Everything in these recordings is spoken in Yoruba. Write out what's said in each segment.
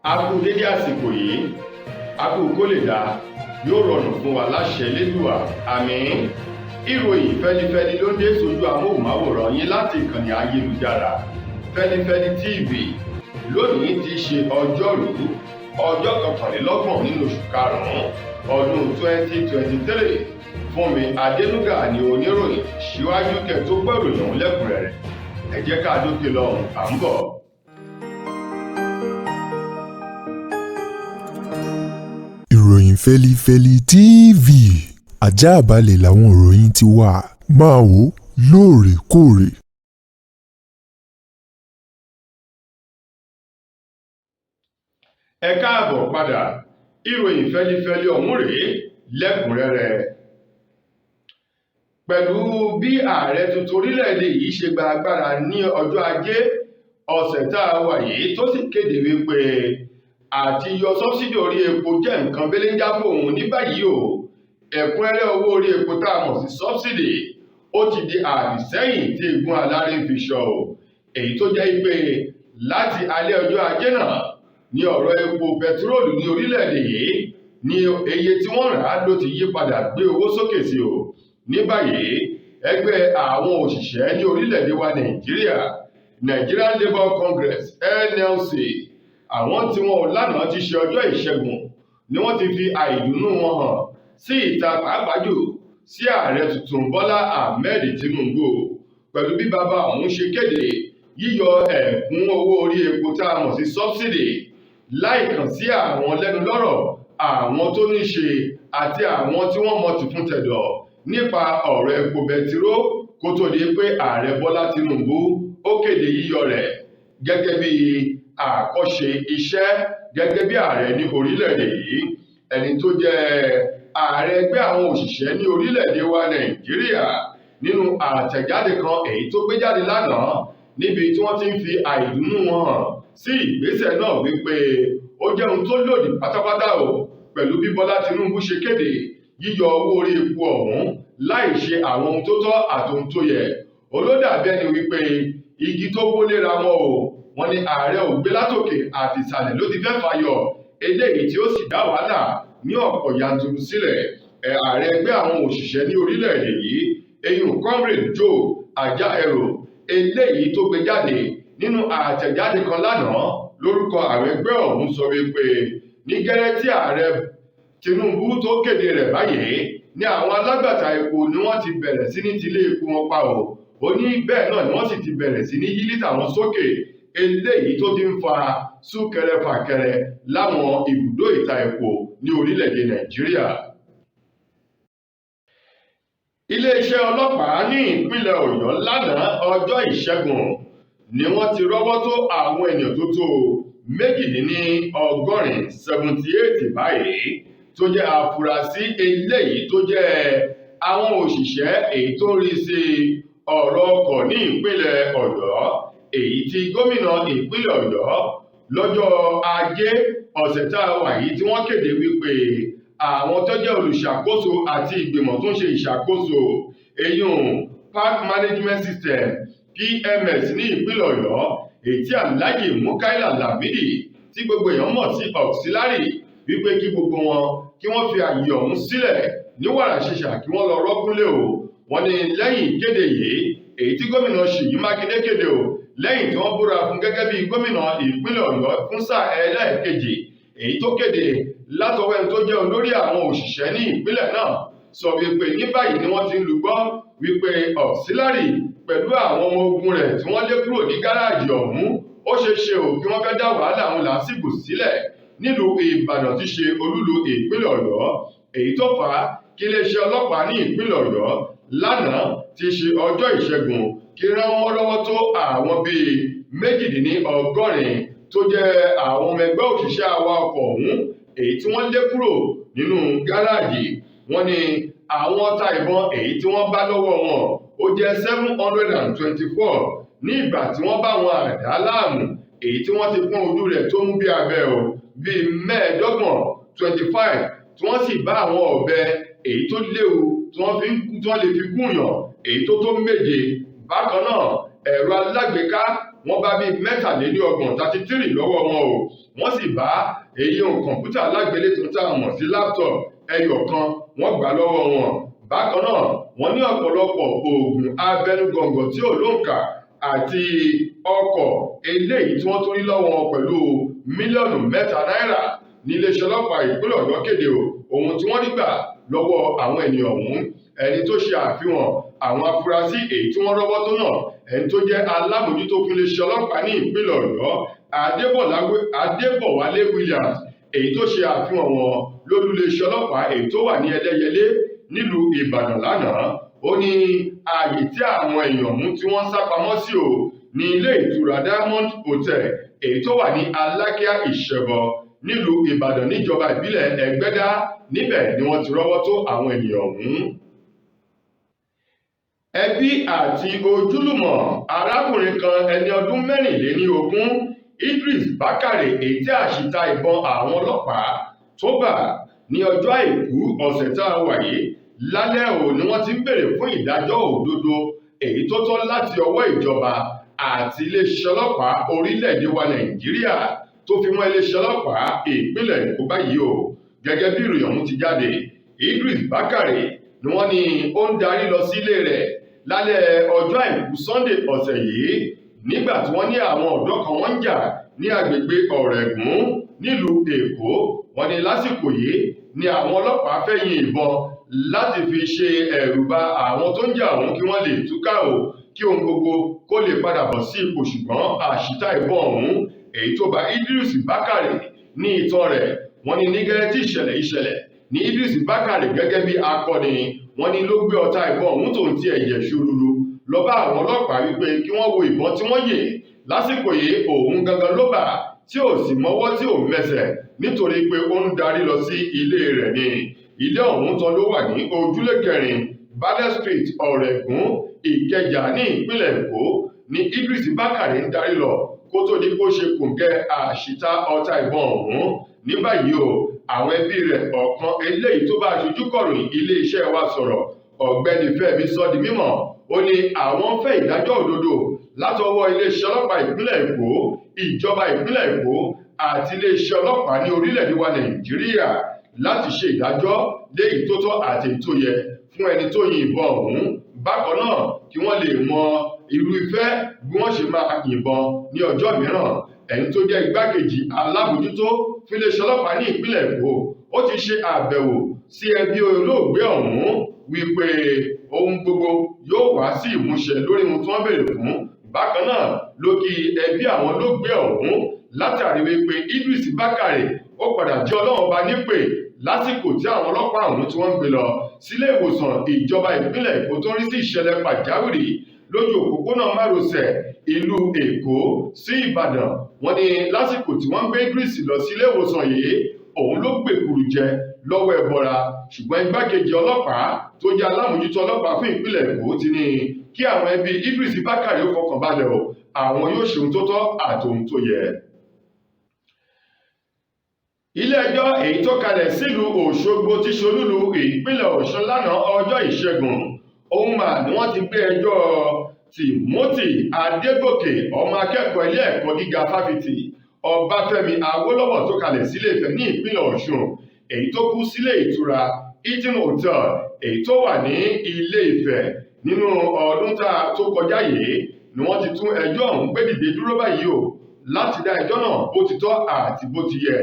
A kú dédé àsìkò yìí, a kú kó lè dáa, yóò rọrùn fún wa láṣẹ Elédùà, àmín. Ìròyìn fẹlifẹli ló ń dé sójú amóhùnmáwòrán yín láti ìkànnì ayélujára Fẹlifẹli TV. Lónìí ti ṣe ọjọ́rùú, ọjọ́ 21 nínú oṣù karùn-ún ọdún 2023. Fúnmi Adénúgà ni oníròyìn. Síwájú kẹ́ tó gbọ́ ìròyìn ọ̀hún lẹ́kùnrẹ́rẹ́, ẹ jẹ́ ká dókè lọ́hùn, à ń bọ̀. Ìròyìn Fẹlifẹli TV, ajáàbalẹ̀ làwọn ìròyìn ti wà, máa wò lóòrèkóòrè. Ẹ káàbọ̀ padà, ìròyìn fẹlifẹli ọ̀hún rèé lẹ́kùnrẹ́rẹ́. Pẹ̀lú bí ààrẹ tuntun orílẹ̀-èdè yìí ṣe gba agbára ní ọjọ́ ajé ọ̀sẹ̀ tá a wà yìí, tó sì kéde wípé àti yọ sọ́bsidì orí epo jẹ́ nǹkan belenja fóun ní báyìí o, ẹ̀kúnrẹ́rẹ́ owó orí epo tá a mọ̀ sí sọ́bsidì ó ti di àfìsẹ́yìn tí egun aláré fi ṣọ o. Èyí tó jẹ́ pé láti alẹ́ ọjọ́ ajé náà ní ọ̀rọ̀ epo pẹtiróòlù ní orílẹ̀-èdè yìí ní iye tí wọ́n rà á ló ti yí padà gbé owó sókè sí o. Ní báyìí, ẹgbẹ́ àwọn òṣìṣẹ́ ní orílẹ̀-èdè wa Nàìjíríà, Nigerian Labour Congress NLC, àwọn tí wọn ò lánàá ti ṣe ọjọ́ ìṣẹ́gun ni wọ́n ti fi àìdùnnú wọn hàn sí ìta, pàápàá jù sí ààrẹ tuntun Bọ́lá Ahmed Tinubu, pẹ̀lú bí bàbá òun ṣe kéde yíyọ ẹ̀kún owó orí epo tá a mọ̀ sí sọ́bsidì láì kàn sí àwọn lẹ́nu lọ́rọ̀, àwọn tó ní ṣe àti àwọn tí wọ́n mọ̀ tìfun tẹ̀dọ̀ nípa ọ̀rọ̀ epo bẹtiró, kó tó di pé ààrẹ Bọ́lá Tinubu ó kéde yíyọ rẹ̀ gẹ́gẹ́ bí àkọ́ṣe iṣẹ́ gẹ́gẹ́ bí ààrẹ ní orílẹ̀-èdè yìí. Ẹni tó jẹ́ ààrẹ ẹgbẹ́ àwọn òṣìṣẹ́ ní orílẹ̀-èdè wa Nàìjíríà, nínú àtẹ̀jáde kan èyí tó gbé jáde lánàá níbi tí wọ́n ti ń fi àìdùnnú wọn hàn sí ìgbésẹ̀ náà wípé ó jẹ́ ohun tó lòdì pátápátá o, pẹ̀lú bí Bọ́lá Tinubu ṣe kéde yíyọ owó orí epo ọ̀hún láì ṣe àwọn ohun tó tọ́ àti ohun tó yẹ. Olódàbí ẹni wípé igi tó wó léra wọn o. Wọ́n ní ààrẹ ò gbé látòkè àti ìsàlẹ̀ ló ti fẹ́ fàyọ eléyìí tí ó sì dá wàhálà ní ọ̀pọ̀ yanturu sílẹ̀. Ààrẹ ẹgbẹ́ àwọn òṣìṣẹ́ ní orílẹ̀-èdè yìí, eyín Comrade Joe Ajaero, eléyìí tó gbé jáde nínú àtẹ̀jáde kan lánàá lórúkọ àwọn ẹgbẹ́ ọ̀hún, sọ wípé ní gẹ́rẹ́ tí ààrẹ Tinubu tó kéde rẹ̀ báyìí ní àwọn alágbàtà epo ni wọ́n ti bẹ̀rẹ̀ sí ní tilé epo wọn pa o. Ó ní bẹ́ẹ̀ náà ni wọ́n sì ti bẹ̀rẹ̀ sí ní yí lítà wọn sókè, eléyìí tó ti ń fa súnkẹrẹ fàkẹrẹ láwọn ibùdó ìta epo ní orílẹ̀-èdè Nàìjíríà. Iléeṣẹ́ ọlọ́pàá ní ìpínlẹ̀ Ọ̀yọ́ lánàá ọjọ́ ìṣẹ́gun ni wọ́n ti rọ́wọ́ tó àwọn ènìyàn tó tó 88 78 báyìí tó jẹ́ àfúrásì eléyìí tó jẹ́ àwọn òṣìṣẹ́ èyí tó ń rí sí ọ̀rọ̀ ọkọ̀ ní ìpínlẹ̀ Ọ̀yọ́, èyí tí gómìnà ìpínlẹ̀ Ọ̀yọ́ lọ́jọ́ ajé ọ̀sẹ̀ tá a wà yìí tí wọ́n kéde wípé àwọn tó jẹ́ olùṣàkóso àti ìgbìmọ̀ tó ń ṣe ìṣàkóso eyín Park Management System PMS ní ìpínlẹ̀ Ọ̀yọ́, èyí tí Alhaji Mukaila Lamidi tí gbogbo èèyàn mọ̀ sí Auxiliary, wípé kí gbogbo wọn kí wọ́n fi àyè ọ̀hún sílẹ̀ ní wàrà ṣìṣà kí wọ́n lọ rọ́kúnlé o. Wọ́n ní lẹ́yìn ìkéde yìí, èyí tí gómìnà Ṣèyí Mákindé kéde o, lẹ́yìn tí wọ́n búra fún gẹ́gẹ́ bí gómìnà ìpínlẹ̀ Ọ̀yọ́ fún sáà ẹlẹ́ẹ̀kejì, èyí tó kéde látọwọ́ ẹni tó jẹ́ olórí àwọn òṣìṣẹ́ ní ìpínlẹ̀ náà, sọ wípé ní báyìí ni wọ́n ti ń lùgbọ́ wípé Auxiliary pẹ̀lú àwọn ọmọ ogun rẹ̀ tí wọ́n lé kúrò ní gáràjì ọ̀hún, ó ṣeé ṣe ò kí wọ́n fẹ́ dá wàhálà àwọn làásìgbò sílẹ̀ nílùú Ìbàdàn tí ṣe olúlu ìpínlẹ̀ Ọ̀yọ́. Èyí tó fà á kí iléeṣẹ́ ọlọ́pàá ní ìpínlẹ̀ Ọ̀yọ́ lánàá ti ṣe ọjọ́ ìṣẹ́gun kí rán wọ́n lọ́wọ́ tó àwọn bíi 88 tó jẹ́ àwọn ọmọ ẹgbẹ́ òṣìṣẹ́ awakọ̀ ọ̀hún èyí tí wọ́n lé kúrò nínú gáràjì. Wọ́n ní àwọn ọta ìbọn èyí tí wọ́n bá lọ́wọ́ wọn ó jẹ́ 724 ní ìgbà tí wọ́n bá wọn àdá láàmú èyí tí wọ́n ti pọ́n ojú rẹ̀ tó mú bí abẹ́ o bíi 25 25, tí wọ́n sì bá àwọn ọ̀bẹ èyí tó léwu tí wọ́n lè fi gúnyàn èyí tó tó 7. Bákan náà, ẹ̀rọ alágbèéká wọ́n bá bíi 33 33 lọ́wọ́ wọn o. Wọ́n sì bá èyí ohun kọ̀ǹpútà alágbélétan tá a mọ̀ sí laptop ẹyọ kan, wọ́n gbà lọ́wọ́ wọn. Bákan náà, wọ́n ní ọ̀pọ̀lọpọ̀ oògùn abẹnugọ̀ngọ̀ tí ò lóǹkà àti ọkọ̀ eléyìí tí wọ́n tún rí lọ́wọ́ wọn pẹ̀lú 3 mílíọ̀nù náírà ní iléeṣẹ́ ọlọ́pàá ìpínlẹ̀ Ọ̀yọ́ kéde o ohun tí wọ́n rí gbà lọ́wọ́ àwọn ènìyàn ọ̀hún. Ẹni tó ṣe àfihàn àwọn afurasí èyí tí wọ́n rọ́wọ́ tó náà, ẹni tó jẹ́ alábòjútó fún iléeṣẹ́ ọlọ́pàá ní ìpínlẹ̀ Ọ̀yọ́, Adébọ̀wálé Williams, èyí tó ṣe àfihàn wọn lólú iléeṣẹ́ ọlọ́pàá èyí tó wà ní Ẹlẹ́yẹlé nílùú Ìbàdàn lánàá. Ó ní ààyè tí àwọn èèyàn mú tí wọ́n sá pamọ́ sí o ní ilé ìtura Diamond Hotel èyí tó wà ní Alákíá Ìṣẹ̀bọ nílùú Ìbàdàn níjọba ìbílẹ̀ Ẹgbẹ́dá. Níbẹ̀ ni wọ́n ti rọ́wọ́ tó àwọn ènìyàn ọ̀hún. Ẹbí àti ojúlùmọ̀ arákùnrin kan ẹni ọdún 24, Idris Bakare, èyí tí àṣìta ìbọn àwọn ọlọ́pàá tó bà ní ọjọ́ Àìkú ọ̀sẹ̀ tá a wà yìí lálẹ́ òní, wọ́n ti ń béèrè fún ìdájọ́ òdodo èyí tó tọ́ láti ọwọ́ ìjọba àti iléeṣẹ́ ọlọ́pàá orílẹ̀-èdè wa Nàìjíríà tó fi mọ́ iléeṣẹ́ ọlọ́pàá ìpínlẹ̀ Èkó báyìí o. Gẹ́gẹ́ bí ìròyìn ọ̀hún ti jáde, Idris Bakare ni wọ́n ní ó ń darí lọ sílé rẹ̀ lálẹ́ ọjọ́ Àìkú Sunday ọ̀sẹ̀ yìí nígbà tí wọ́n ní àwọn ọ̀dọ́ kan wọ́n ń jà ní agbègbè Ọ̀rẹ́gùn nílùú Èkó. Wọ́n ní lásìkò yìí ni àwọn ọlọ́pàá fẹ́ yin ìbọn láti fi ṣe ẹ̀rù bà àwọn tó ń jà ọ̀hún kí wọ́n lè túká o, kí ohun gbogbo kó lè padà bọ̀ sí ipò, ṣùgbọ́n àṣìta ìbọn ọ̀hún èyí tó bá Idris Bakare ní ìtàn rẹ̀. Wọ́n ní ní gẹ́rẹ́ tí ìṣẹ̀lẹ̀ ìṣẹ̀lẹ̀ ní Idris Bakare, gẹ́gẹ́ bí akọni, wọ́n ní ló gbé ọta ìbọn ọ̀hún tó ń ti ẹ̀jẹ̀ ṣòrúurú lọ bá àwọn ọlọ́pàá wípé kí wọ́n wo ìbọn tí wọ́n yè lásìkò yìí, òun gangan ló bà tí ò sì mọ́wọ́ tí ò mẹsẹ̀, nítorí pé ó ń darí lọ sí ilé rẹ̀ ní ilé ọ̀hún tán ló wà ní ojúlé 4, Balẹ̀ Street, Ọ̀rẹ́gùn, Ìkẹjà ní ìpínlẹ̀ Èkó ní Idris Bakare ń darí lọ kó tó di kó ṣe kòǹgẹ́ àṣìta ọta ìbọn ọ̀hún. Ní báyìí o, àwọn ẹbí rẹ̀ ọ̀kan eléyìí tó bá aṣojú kọ̀ròyìn iléeṣẹ́ wa sọ̀rọ̀, Ọ̀gbẹ́ni Fẹ́mi, sọ di mímọ̀. Ó ní àwọn fẹ́ ìdájọ́ òdodo látọwọ́ iléeṣẹ́ ọlọ́pàá ìpínlẹ̀ Èkó, ìjọba ìpínlẹ̀ Èkó àti iléeṣẹ́ ọlọ́pàá ní orílẹ̀-èdè wa Nàìjíríà láti ṣe ìdájọ́ léyìí tó tọ́ àti èyí tó yẹ fún ẹni tó yin ìbọn ọ̀hún. Bákan náà, kí wọ́n lè mọ irú ìfẹ́ bí wọ́n ṣe máa yìnbọn ní ọjọ́ mìíràn. Ẹni tó jẹ́ igbákejì alábòjútó fún iléeṣẹ́ ọlọ́pàá ní ìpínlẹ̀ Èkó, ó ti ṣe àbẹ̀wò sí ẹbí olóògbé ọ̀hún wípé ohun gbogbo yóò wá sí ìmúṣẹ lórí ohun tí wọ́n béèrè fún. Bákan náà ló kí ẹbí àwọn olóògbé ọ̀hún látàrí wípé Idris Bakare ó padà jẹ́ Ọlọ́run ọba nípè lásìkò tí àwọn ọlọ́pàá ọ̀hún tí wọ́n ń gbé lọ sílé ìwòsàn ìjọba ìpínlẹ̀ Èkó tó ń rí sí ìṣẹ̀lẹ̀ pàjáwìrì lójú òpópónà márosẹ̀ ìlú Èkó sí Ìbàdàn. Wọ́n ní lásìkò tí wọ́n ń gbé Idris lọ sílé ìwòsàn yìí, òun ló gbèkúrú jẹ lọ́wọ́ ẹbọra. Ṣùgbọ́n igbákejì ọlọ́pàá tó jẹ́ alámòjútó ọlọ́pàá fún ìpínlẹ̀ Èkó ti ní kí àwọn ẹbí Idris Bakare ó fọkàn balẹ̀ o, àwọn yóò ṣe ohun tó tọ́ àti ohun tó yẹ. Ilé-ẹjọ́ èyí tó kalẹ̀ sílùú Òṣogbo tí ṣolúlu ìpínlẹ̀ Ọ̀ṣun, lánàá ọjọ́ Ìṣẹ́gun ohun mà ni wọ́n ti gbé ẹjọ́ Timothy Adégòkè, ọmọ akẹ́kọ̀ọ́ ilé ẹ̀kọ́ gíga fáfitì Ọbáfẹ́mi Awólọ́wọ̀ tó kalẹ̀ sílé Ifẹ̀ ní ìpínlẹ̀ Ọ̀ṣun, èyí tó kú sílé ìtura Hilton Hotel èyí tó wà ní Ilé Ifẹ̀ nínú ọdún tá tó kọjá yìí, ni wọ́n ti tún ẹjọ́ ọ̀hún gbé dìde dúró báyìí o láti dá ẹjọ́ náà bó ti tọ́ àti bó ti yẹ.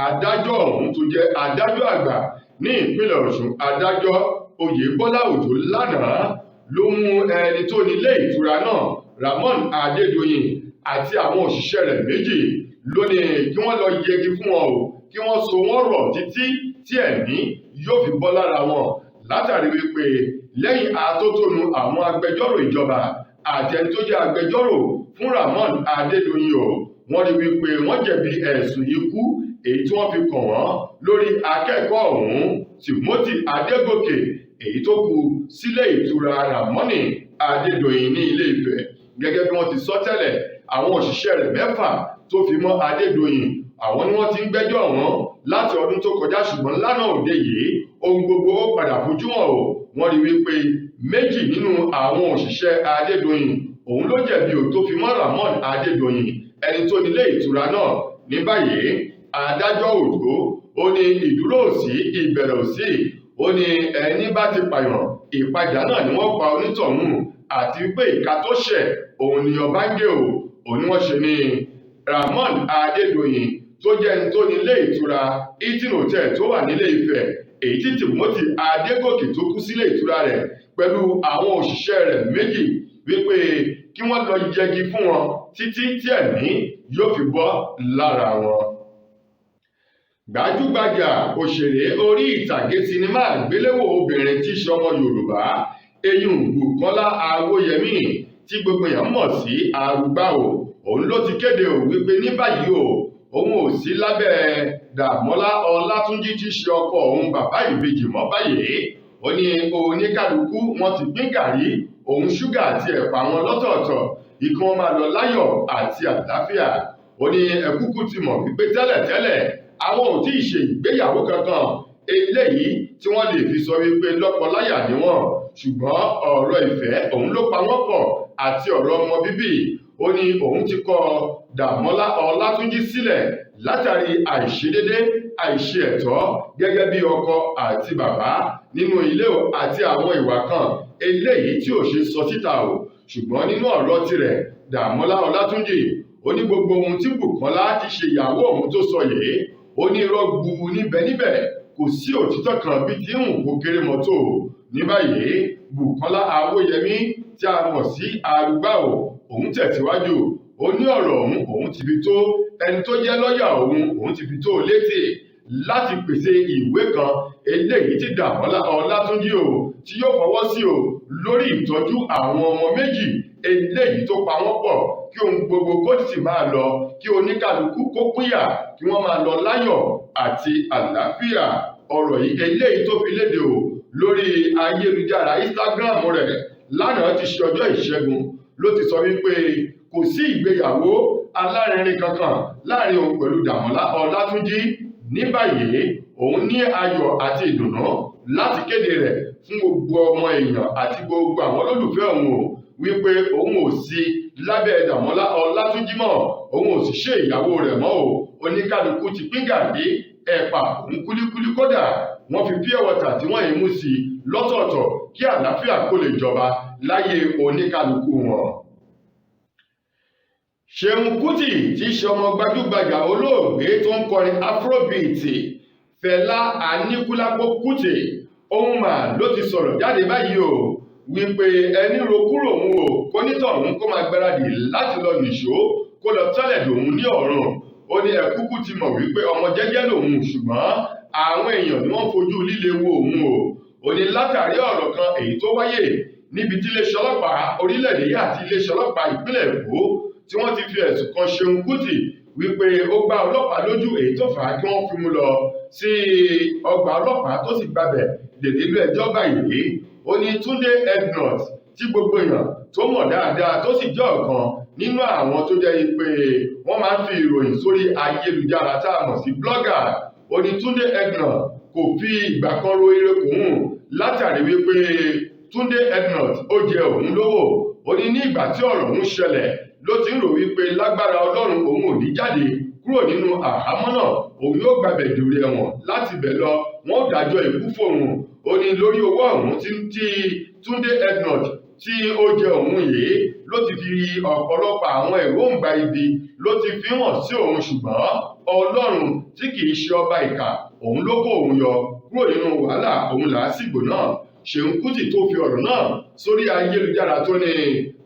Adájọ́ ọ̀hún tó jẹ́ adájọ́ àgbà ní ìpínlẹ̀ Ọ̀ṣun, Adájọ́ Oyèbọ́lá Òjó, lánàá ló mú ẹni tó ní ilé ìtura náà, Ramon Adédoyin, àti àwọn òṣìṣẹ́ rẹ̀ méjì lónìí kí wọ́n lọ yẹgi fún wọn o, kí wọ́n so wọ́n rọ̀ títí tí ẹ̀mí yóò fi bọ́ lára wọn, látàrí wípé lẹ́yìn atótónu àwọn agbẹjọ́rò ìjọba àti ẹni tó jẹ́ agbẹjọ́rò fún Ramon Adédoyin o, wọ́n rí wípé wọ́n jẹ̀bi ẹ̀sùn ikú èyí tí wọ́n fi kàn wọ́n lórí akẹ́kọ̀ọ́ ọ̀hún, Timothy Adégòkè, èyí tó kú sílé ìtura Ramoni Adédoyin ní Ilé Ifẹ̀. Gẹ́gẹ́ bí wọ́n ti sọ tẹ́lẹ̀, àwọn òṣìṣẹ́ rẹ̀ mẹ́fà tó fi mọ́ Adédoyin, àwọn ni wọ́n ti ń gbẹ́jọ́ wọn láti ọdún tó kọjá. Ṣùgbọ́n lánàá òde yìí, ohun gbogbo ó padà fojú hàn o. Wọ́n rí wípé méjì nínú àwọn òṣìṣẹ́ Adédoyin òun ló jẹ̀bi ò, tó fi mọ́ Ramon Adédoyin, ẹni tó nílé ìtura náà. Ní báyìí, adájọ́ Òjó ó ní ìdúró òsì, ìbẹ̀rẹ̀ òsì. Ó ní ẹni bá ti pààyàn, ìpadà náà ni wọ́n pa onítọ̀hún, àti wípé ìka tó ṣẹ̀ òun ni ọba ń gé o. Òun ni wọ́n ṣe ní Ramon Adédoyin tó jẹ́ ẹni tó ní ilé ìtura Hilton Hotel tó wà nílé Ifẹ̀, èyí tí Timothy Adégòkè tó kú sílé ìtura rẹ̀ pẹ̀lú àwọn òṣìṣẹ́ rẹ̀ méjì, wípé kí wọ́n lọ yẹgi fún wọn títí tí ẹ̀mí yóò fi bọ́ lára wọn. Gbajúgbajà òṣèré orí ìtàgé sinimá àgbéléwò obìnrin tí í ṣe ọmọ Yorùbá, eyín Bùkọ́lá Awóyẹmí tí gbogbo èèyàn mọ̀ sí Arúgbá o, òun ló ti kéde ò wípé ní báyìí o, òun ò sí lábẹ́ Dàmọ́lá Ọlátúnjí tí í ṣe ọkọ òun bàbá ìbejì mọ́ báyìí. Ó ní oníkálukú wọn ti pín gàrí òun, ṣúgà àti ẹ̀pà wọn lọ́tọ̀ọ̀tọ̀, ìkan wọn máa lọ láyọ̀ àti àlàáfíà. Ó ní ẹ̀kúkú ti mọ̀ wípé tẹ́lẹ̀tẹ́lẹ̀ àwọn ò tí ì ṣe ìgbéyàwó kankan eléyìí tí wọ́n lè fi sọ wípé lọ́kọláya ni wọ́n, ṣùgbọ́n ọ̀rọ̀ ìfẹ́ òun ló pa wọ́n pọ̀ àti ọ̀rọ̀ ọmọ bíbí. Ó ní òun ti kọ Dàmọ́lá Ọlátúnjí sílẹ̀ látàrí àìṣedédé, àìṣe ẹ̀tọ́ gẹ́gẹ́ bí ọkọ àti bàbá nínú ilé àti àwọn ìwà kan eléyìí tí ò ṣe sọ síta o. Ṣùgbọ́n nínú ọ̀rọ̀ tirẹ̀, Dàmọ́lá Ọlátúnjí ó ní gbogbo ohun tí Bùkọ́lá ti ṣe ìyàwó òun tó sọ yìí, ó ní irọ́ gbu níbẹ̀ níbẹ̀, kò sí òtítọ́ kan bí ti ń kó kéré mọ́tò. Ní báyìí, Bùkọ́lá Awóyẹmí tí a mọ̀ sí Arúgbá o, òun tẹ̀síwájú. Ó ní ọ̀rọ̀ òun òun ti fi tó ẹni tó jẹ́ lọ́ọ̀yà òun, òun ti fi tó létí láti pèsè ìwé kan eléyìí tí Dàmọ́lá Ọlátúnjí o tí yóò fọwọ́ sí o lórí ìtọ́jú àwọn ọmọ méjì eléyìí tó pa wọ́n pọ̀, kí ohun gbogbo kó sì máa lọ, kí oníkálukú kó pínyà, kí wọ́n máa lọ láyọ̀ àti àlàáfíà. Ọ̀rọ̀ yìí eléyìí tó fi léde o lórí ayélujára Instagram rẹ̀ lánàá ti ṣe ọjọ́ Ìṣẹ́gun ló ti sọ wípé kò sí ìgbéyàwó alárinrin kankan láàrin òun pẹ̀lú Dàmọ́lá Ọlátúnjí. Ní báyìí, òun ní ayọ̀ àti ìdùnnú láti kéde rẹ̀ fún gbogbo ọmọ èèyàn àti gbogbo àwọn olólùfẹ́ òun o wípé òun ò sí lábẹ́ Dàmọ́lá Ọlátúnjí mọ́, òun ò sì ṣe ìyàwó rẹ̀ mọ́ o. Oníkálukú ti pín gàrí, ẹ̀pà òun kúlíkúlí, kódà wọ́n fi pure water tí wọ́n yìí mú sí lọ́tọ̀ọ̀tọ̀ kí àlàáfíà kó lè jọba láyé oníkálukú wọn. Ṣeun Kútì tí í ṣe ọmọ gbajúgbajà olóògbé tó ń kọrin afrobeat Fẹlá Aníkúlápó Kútì, òun mà ló ti sọ̀rọ̀ jáde báyìí o wípé ẹni ro kúrò òun o, kó nítọ̀hún kó máa gbáradì láti lọ nìṣó kó lọ tẹ́lẹ̀ dòun ní ọ̀run. Ó ní ẹ̀kúkú ti mọ̀ wípé ọmọ jẹ́jẹ́ lòun, ṣùgbọ́n àwọn èèyàn ni wọ́n fojú líle wo òun o. Ó ní látàrí ọ̀rọ̀ kan èyí tó wáyé níbi tí iléeṣẹ́ ọlọ́pàá orílẹ̀-èdè yìí àti iléeṣẹ́ ọlọ́pàá ìpínlẹ̀ Èkó tí wọ́n ti fi ẹ̀sùn kan Ṣeun Kútì wípé ó gbá ọlọ́pàá lójú, èyí tó fà á kí wọ́n fi mú lọ sí ọgbà ọlọ́pàá tó sì gbabẹ̀ dèrè ilé ẹjọ́ báyìí. Ó ní Túndé Ednut tí gbogbo èèyàn tó mọ̀ dáadáa tó sì jẹ́ ọ̀kan nínú àwọn tó jẹ́ pé wọ́n máa ń fi ìròyìn sórí ayélujára tá a mọ̀ sí blogger. Ó ní Túndé Ednut kò fi ìgbà kan ro ire kòun látàrí wípé Túndé Ednut ó jẹ òun lówó. Ó ní ní ìgbà tí ọ̀rọ̀ òun ṣẹlẹ̀ ló ti ń rò wípé lágbára Ọlọ́run òun ò ní jáde kúrò nínú àhámọ́ náà, òun yóò gbàbẹ̀ dèrò ẹ̀wọ̀n, láti bẹ̀ lọ wọ́n dájọ́ ikú fóun. Ó ní lórí owó ọ̀hún tí Túndé Ednut tí ó jẹ òun yìí ló ti fi ọ̀pọ̀lọpọ̀ àwọn èròǹgbà ibi ló ti fi hàn sí òun, ṣùgbọ́n Ọlọ́run tí kì í ṣe ọba ìkà òun ló kó òun yọ kúrò nínú wàhálà òun làásìgbò náà. Ṣeun Kútì tó fi ọ̀rọ̀ náà sórí ayélujára tó ní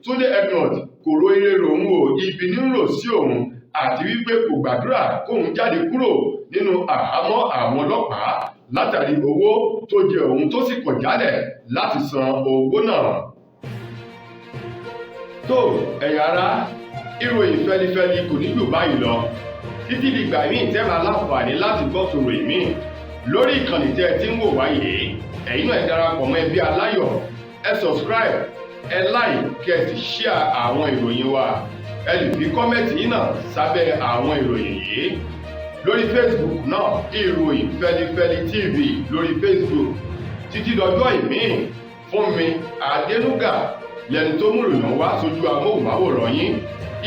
Túndé Ednut kò ro ire ròun o, ibi ní rò sí òun, àti wípé kò gbàdúrà kóun jáde kúrò nínú àhámọ́ àwọn ọlọ́pàá látàrí owó tó jẹ òun tó sì kọ̀ jálẹ̀ láti san owó náà. Tó ẹ̀yin ará, ìròyìn fẹlifẹli kò ní jù báyìí lọ títí dìgbà míì tẹ́ máa láǹfààní láti gbọ́ sọ̀rọ̀ ìmíì lórí ìkànnì tẹ́ ẹ ti ń wò wáyé. Ẹ̀yin náà ẹ darapọ̀ mọ́ ẹbí aláyọ̀, ẹ subscribe, ẹ like, kẹ́ ẹ sì share àwọn ìròyìn wa. Ẹ lè fi comment yín náà sábẹ́ àwọn ìròyìn yìí lórí Facebook náà, Ìròyìn Fẹlifẹli TV lórí Facebook. Títí dọjọ́ ìmíì, Fúnmi Adénúgà lẹni tó mú ìròyìn wá sójú amóhùnmáwòrán yín.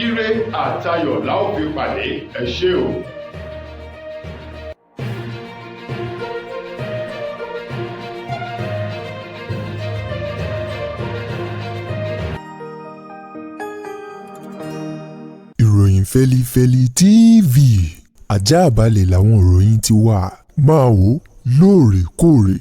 Ire àtayọ̀ la ó fi pàdé. Ẹ ṣé o. Ìròyìn Fẹ́lifẹ́li TV, ajáàbalẹ̀ làwọn ìròyìn ti wà. Máa wò lóòrèkóòrè.